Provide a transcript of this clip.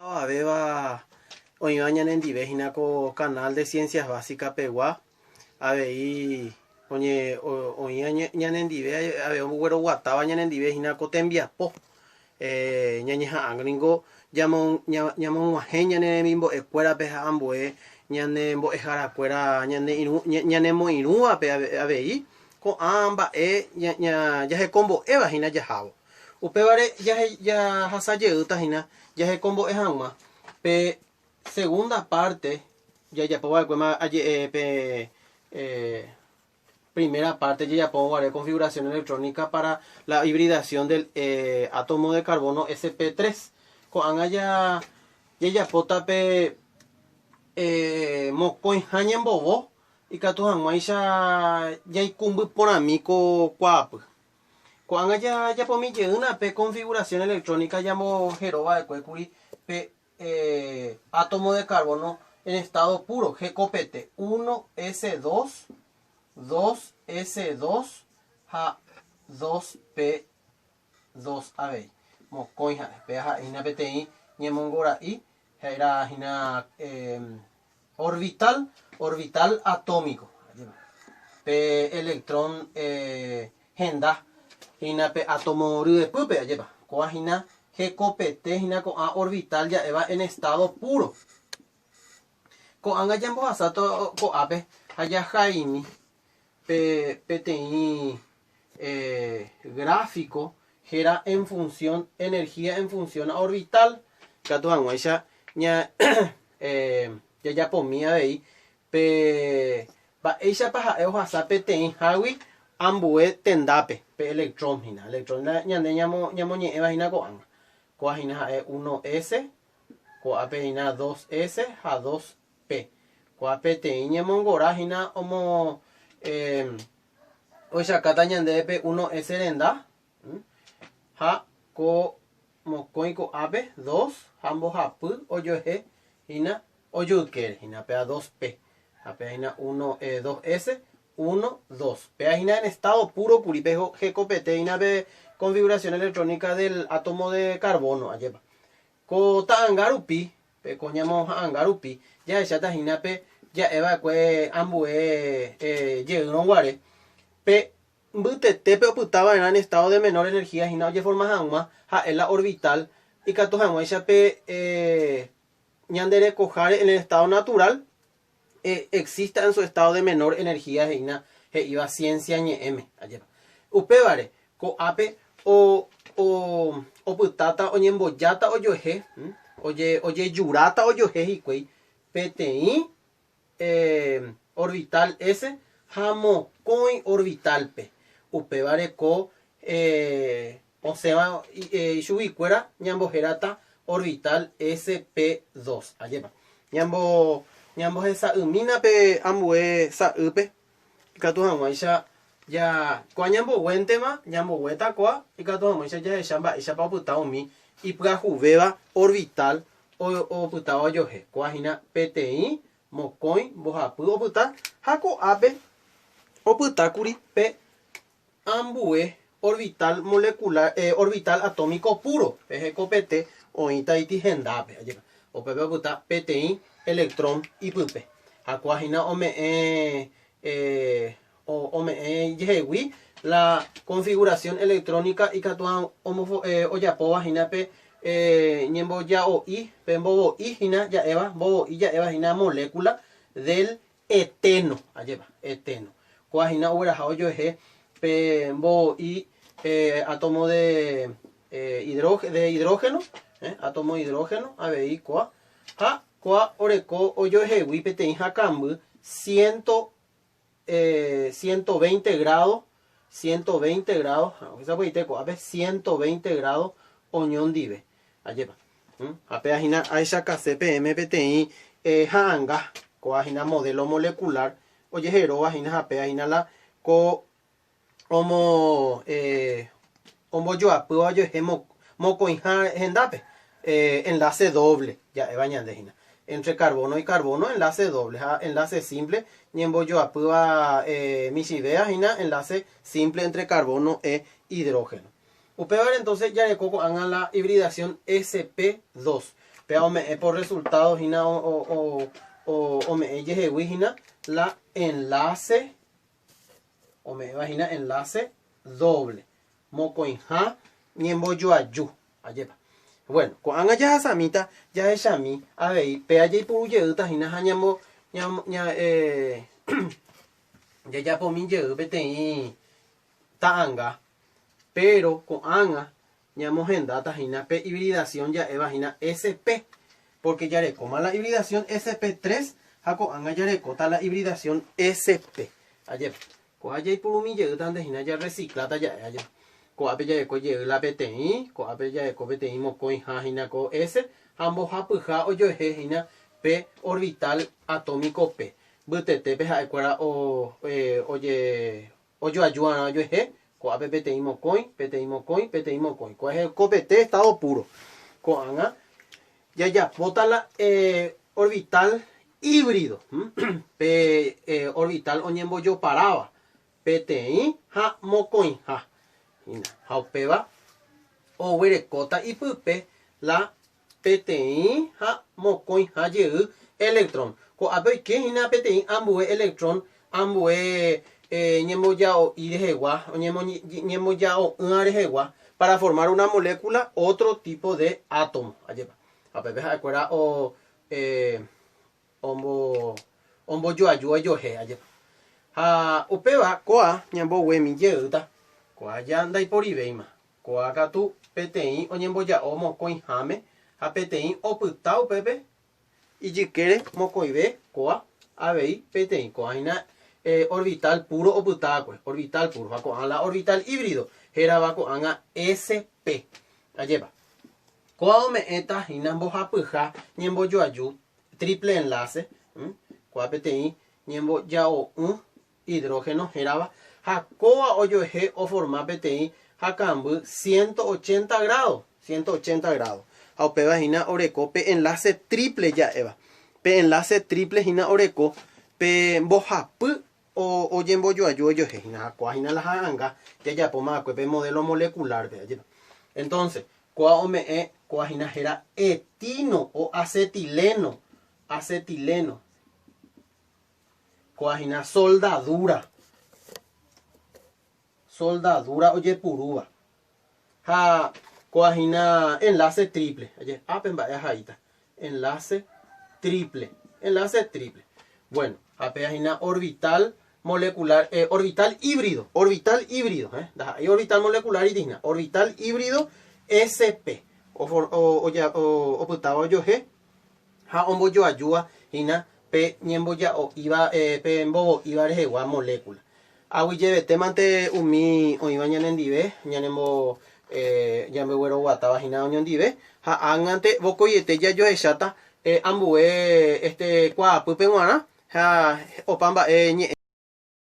Avavéva oĩva ñanendive hína ko canal de Ciencias Básicas pegua, avei oĩva ñanendive avei ogueroguatáva ñanendive hína ko tembiapo. Ñañeha'ã ningo ñamog̃uahẽ ñane remimbo'ekuérape ha ambue ñane mbo'eharakuéra ñanemoirũvape avei ko'ã mba'e jahekombo'éva hína jahávo. Upévare jahasa jeýta hína jahekombo'e hag̃ua pe segunda párte jajapo va'ekuéma pe primera párte jajapórõ guare configuración electrónica para la hibridación del átomo de carbono sp3. Ko'ág̃a jajapóta pe mokõiha ñembovo ikatu hag̃uáicha jaikũmby porãmi ko kuaapy. Ko'ág̃a jajapomi jeýna pe configuración electrónica ñambohero va'ekue kuri pe átomo de carbono en estado puro, hekopete, uno s dos, dos s dos ha dos p dos avei. Mokõi ha'e. Péva ha'e hína peteĩ ñemongora'i ha'erã hína Orbital, orbital atómico. Pe electrón henda hína pe átomo ryepýpe, ajépa. Kóva hína hekopete hína ko'ã orbital ja'éva en estado puro. Ko'ág̃a jambohasáta ko'ápe ha jahaimi pe peteĩ gráfico héra en función energía en función a orbital, ikatu hag̃uáicha ña jajapomi avei pe mba'éichapa ha'e ohasa peteĩ hágui ambue tendápe pe electrón hína, electrón ñande ñamoñe'ẽva hína ko'ág̃a. Kóa hína ha'e 1S, ko'ápe hína 2S ha 2P. Kóa peteĩ ñemongora hína omo ohechakáta ñandéve pe 1S renda ha ko mokõi ko'ápe dos ha mbohapy ojoehe hína ojoykére hína péva 2P ha péva hína uno 2S uno dos péva hína en estado puro kuri pe hekopete hína pe configuración electrónica del átomo de carbono ajépa ko ta'anga rupi Pe ko ñamoha'anga rupi jahecháta hína pe ja'e va'ekue ambue jeýrõ guare, pe mbytetépe opyta va'erã en estado de menor energía hína ojeforma hag̃ua ha'e la orbital ikatu hag̃uáicha pe ñande rekoháre en el estado natural exista en su estado de menor energía he'ína he'íva ciencia ñe'ẽme. Ajépa. Upévare, ko'ápe o, o, opytáta oñembojáta ojoehe, oje, ojejuráta ojoehe hikuái peteĩ eh, orbital S ha mokõi orbital P. Upévare ko eh, osẽva ichuguikuéra ñambohérata orbital sp2. Ajépa. Ñambo, ñambohesa'ỹmína pe ambue sa'ýpe, ikatu hag̃uáicha ja, kóa ñamboguéntema, ñamboguéta kóa, ikatu hag̃uáicha jahecha mba'éichapa opyta umi ipyahuvéva orbital opytáva ojohe. Kóa hína peteĩ, mokõi, mbohapy opyta, ha ko'ápe opytákuri pe Ambue orbital molecular, orbital atómico puro, pe hekopete oĩtaiti hendápe, ajépa. Upépe opyta peteĩ electrón ipype. Ha kóa hína ome'ẽ ome'ẽ ijehegui la configuración electrónica ikatu ojapóva hína pe ñemboja'o'i, pe mbovo'i hína ja'éva, mbovo'i ja'éva hína molécula del Eteno, ajépa, eteno. Kóa hína ogueraha ojoehe pe mbo'i átomo de de hidrógeno, átomo de hidrógeno avei kóa, ha kóa oreko ojoehegui peteĩ hakamby ciento, 120 grado, 120 grado, ohechakuaaite ko'ápe, 120 grado oñondive, ajépa. Ha péva hína ahechakase peẽme peteĩ ha'anga, kóva hína modelo molecular ojeheróva hína ha péva hína la ko omo ombojoapýva ojehe mokõiha hendápe, enlace doble ja'éva ñande hína. Entre carbono y carbono enlace doble ha enlace simple ñembojoapýva michĩvéva hína enlace simple entre carbono e hidrógeno. Upévare entonces jareko ko'ág̃a la hibridación sp2. Péva ome'ẽ por resultado hína ome'ẽ ijehegui hína la enlace ome'ẽva hína enlace doble. Mokõiha ñembojoaju. Ajépa. Bueno, ko'ág̃a jahasamíta jahechami avei péva jaipuru jeýta hína ha ñambo ña eh jajapomi jey peteĩ ta'anga, péro ko'ág̃a ñamohendáta hína pe hibridación ja'éva hína sp, pórke jarekóma la hibridación sp3 ha ko'ág̃a jarekóta la hibridación sp. Ajépa. Ko'ã jaipurumi jeýtante hína jarrecicláta ja'e aja. Ko'ápe jareko jey la peteĩ, ko'ápe jareko peteĩ mokõiha hína ko S ha mbohapyha ojoehe hína pe orbital atómico P. Mbytetépe ha'ekuéra ojoajuarã ojoehe, ko'ápe peteĩ mokõi, peteĩ mokõi, peteĩ mokõi. Kóa hekopete estado puro. Ko'ág̃a jajapóta la orbital híbrido, pe orbital oñembojoparáva peteĩ ha mokõiha hína, ha upéva oguerekóta ipype la peteĩ ha mokõiha jey electrón. Ko'ápe oike hína peteĩ ambue electrón ambue ñemboja'o'i rehegua, ñemboja'o'ỹva rehegua, para formar una molécula otro tipo de átomo. Ajépa. Ha upépe ha'ekuéra o ombojoaju ojoehe, ajépa. Ha upéva kóa ñamboguemi jeýta, kóa ja ndaiporivéima. Kóa katu peteĩ oñemboja'o mokõiháme ha peteĩ opyta upépe ijykére mokõive kóa avei peteĩ. Kóa hína orbital puro opyta va'ekue, orbital puro. Ha ko'ã la orbital híbrido hérava ko'ág̃a sp. Ajépa. Kóa ome'ẽta hína mbohapyha ñembojoaju, triple enlace, kóa peteĩ ñemboja'o'ỹ hidrógeno hérava, ha kóva ojoehe oforma peteĩ hakamby 180 grado, 180 grado, ha upéva hína oreko pe enlace triple ja'éva. Pe enlace triple hína oreko pe mbohapy ojembojoaju ojoehe hína, ha kóa hína la ha'anga jajapóma va'ekue pe modelo molecular-pe, ajépa. Entonces, kóa ome'ẽ, kóa hína héra etino o acetileno, acetileno. Kóa hína soldadura. Soldadura ojepurúva. Ha kóa hína enlace triple. Aje, ápe mba'e ahaíta. Enlace triple. Enlace triple. Bueno, ha péva hína orbital molecular, eh, orbital híbrido. Orbital híbrido, eh. Ndaha'éi orbital molecular hína. Orbital híbrido sp. O, o, o, opytáva ojoehe ha ombojoajúva hína pe ñemboja'o'íva pe mbovo'íva rehegua molécula. Aguyjevete mante umi oĩva ñanendive, ñanembo ñambegueroguatáva hína oñondive, ha ág̃ante vokoiete jajohecháta ambue este kuaapýpe g̃uarã ha opa mba'e ñe'ẽ.